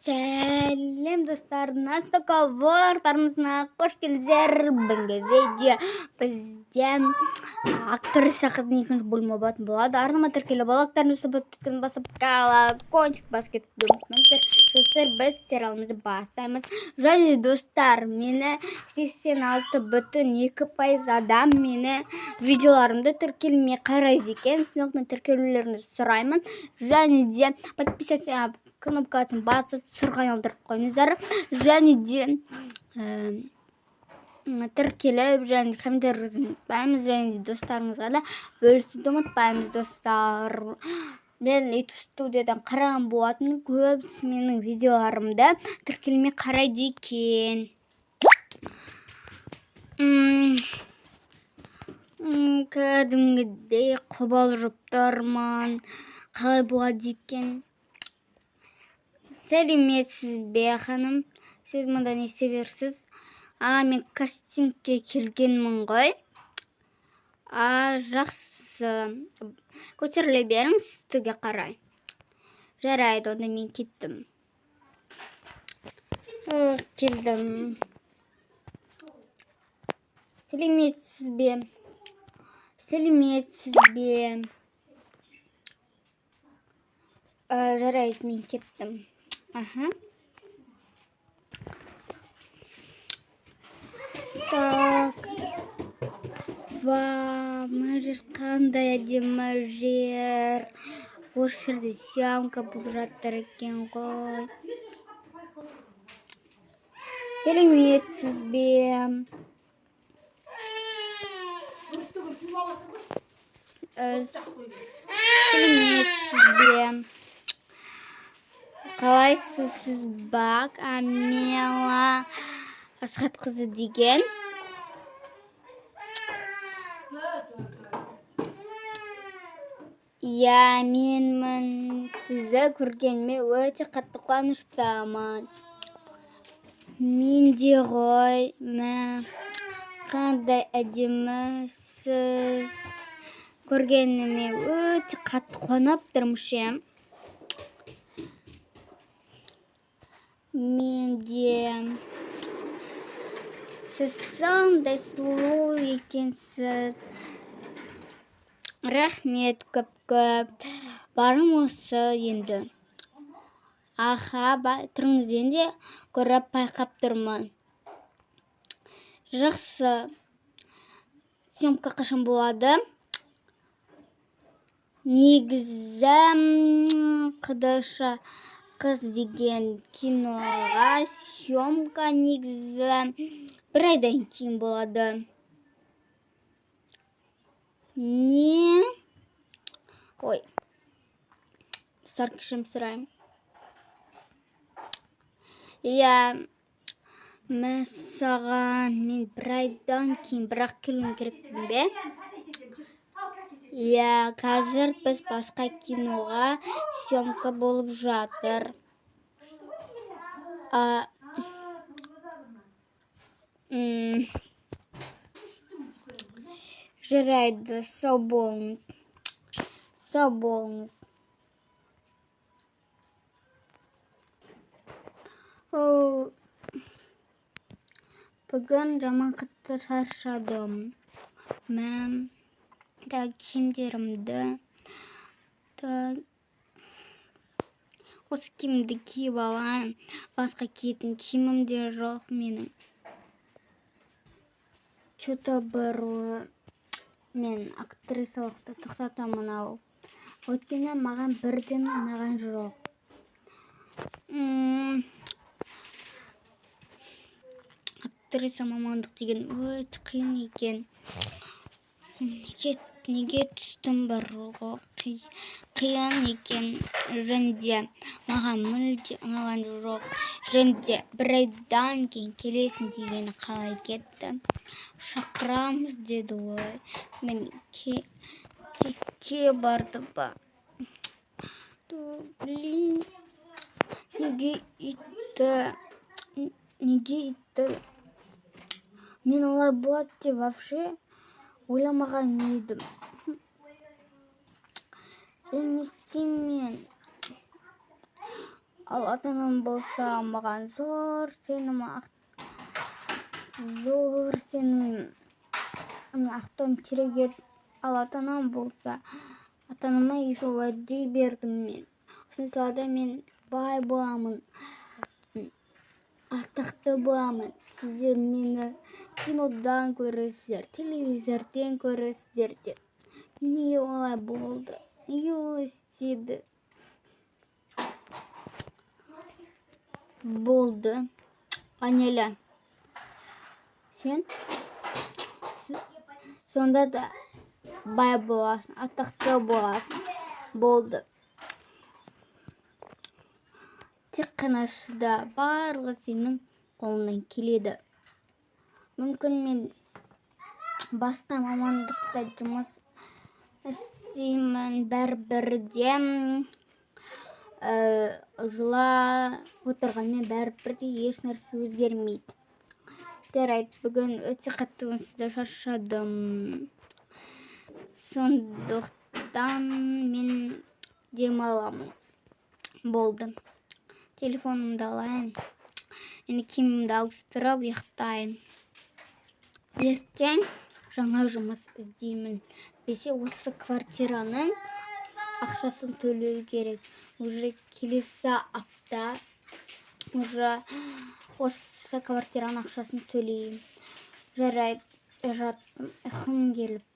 Сәлем, достар! Настолько арнасына қош келдіңіздер. Бүгінгі видео бізде актриса қыздың екінші бөлімі болатын болады. Арнама тіркеліп, лайктарыңызды басып, басып, колокольчик басып кетуді ұмытпаңыздар. Достар, біз сериалымызды бастаймыз. Және, достар, мені 86,2% адам мені видеоларымды тіркелмей қарайды екен. Сондықтан тіркелулеріңізді сұраймын. Және де подписаться кнопкасын басып, сырға айналдырып қойыңыздар. Және де тіркеліп және комментарий жазуды ұмытпаймыз, және де достарыңызға да бөлісуді ұмытпаймыз. Достар, мен ютуб студиядан қараған болатын, көбісі менің видеоларымды тіркелмей қарайды екен. Кәдімгідей қобалжып тұрмын, қалай болады екен. Сәлеметсіз бе, ханым! Сіз мұнда не істеп жүрсіз? А, мен кастингке келгенмін ғой. А, жақсы, көтеріле беріңіз үстіге қарай. Жарайды, онда мен кеттім. Келдім. Сәлеметсіз бе! Сәлеметсіз бе! Жарайды, мен кеттім. Аха, так, вау, мына жер қандай әдемі жер! Осы жерде съемка болып жатыр екен ғой. Сәлеметсіз бе! Сәлеметсіз бе! Қалайсыз? Сіз ба Амела Асхатқызы деген? Иә, менмін. Сізді көргеніме өте қатты қуаныштымын. Мен де ғой. Мә, қандай әдемісіз! Көргеніме өте қатты қуанып тұрмын ше. Мен де. Сіз сондай сұлу екенсіз. Рахмет көп көп. Барым осы енді. Аха, түріңізден де көріп, байқап тұрмын. Жақсы, съемка қашан болады? Негізі, «Құдаша қыз» деген киноға съемка негізі бір айдан кейін болады. Не, ой, достар, кешірім сұраймын. Иә, мәссаған, мен бір айдан кейін бірақ келуім керекпін бе? Иә, қазір біз басқа киноға съемка болып жатыр. А, жарайды, сау болыңыз, сау болыңыз. О, бүгін жаман қатты шаршадым. Мә, так, киімдерімді, так, осы киімді киіп алайын, басқа киетін киімім де жоқ менің. Че-то бір мен актрисалықты тоқтатамын ау, өйткені маған бірден ұнаған жоқ. Актриса мамандық деген өте қиын екен. Неге түстім бар ғой, қиын екен. Және де маған мүлде ұнаған жоқ. Және де бір айдан кейін келесің дегені қалай кетті? Шақырамыз деді ғой. Сонда мен текке барды ба? Блин, неге үйтті, неге үйтті? Мен олай болады деп вообще ойламаған едім. Енді не істеймін мен? Ал ата-анам болса, маған зор сенім зор сенім ақтауым керек еді. Ал ата-анам болса, ата-анама еще уәде бердім мен: осы салада мен бай боламын, атақты боламын, сіздер мені кинодан көресіздер, телевизорден көресіздер деп. Неге олай болды? Неге олай істеді? Болды, Анеля, сен сонда да бай боласың, атақты боласың. Болды, тек қана шыда, барлығы сенің қолыңнан келеді. Мүмкін, мен басқа мамандықта жұмыс істеймін, бәрібір де жылап отырғанмен бәрібір де еш нәрсе өзгермейді. Жарайды, бүгін өте қатты онсыз да шаршадым, сондықтан мен демаламын. Болды, телефонымды алайын, енді киімімді ауыстырып ұйықтайын. Ертең жаңа жұмыс іздеймін десе, осы квартираның ақшасын төлеу керек. Уже келесі апта уже осы квартираның ақшасын төлеймін. Жарайды, жаттым, ұйқым келіп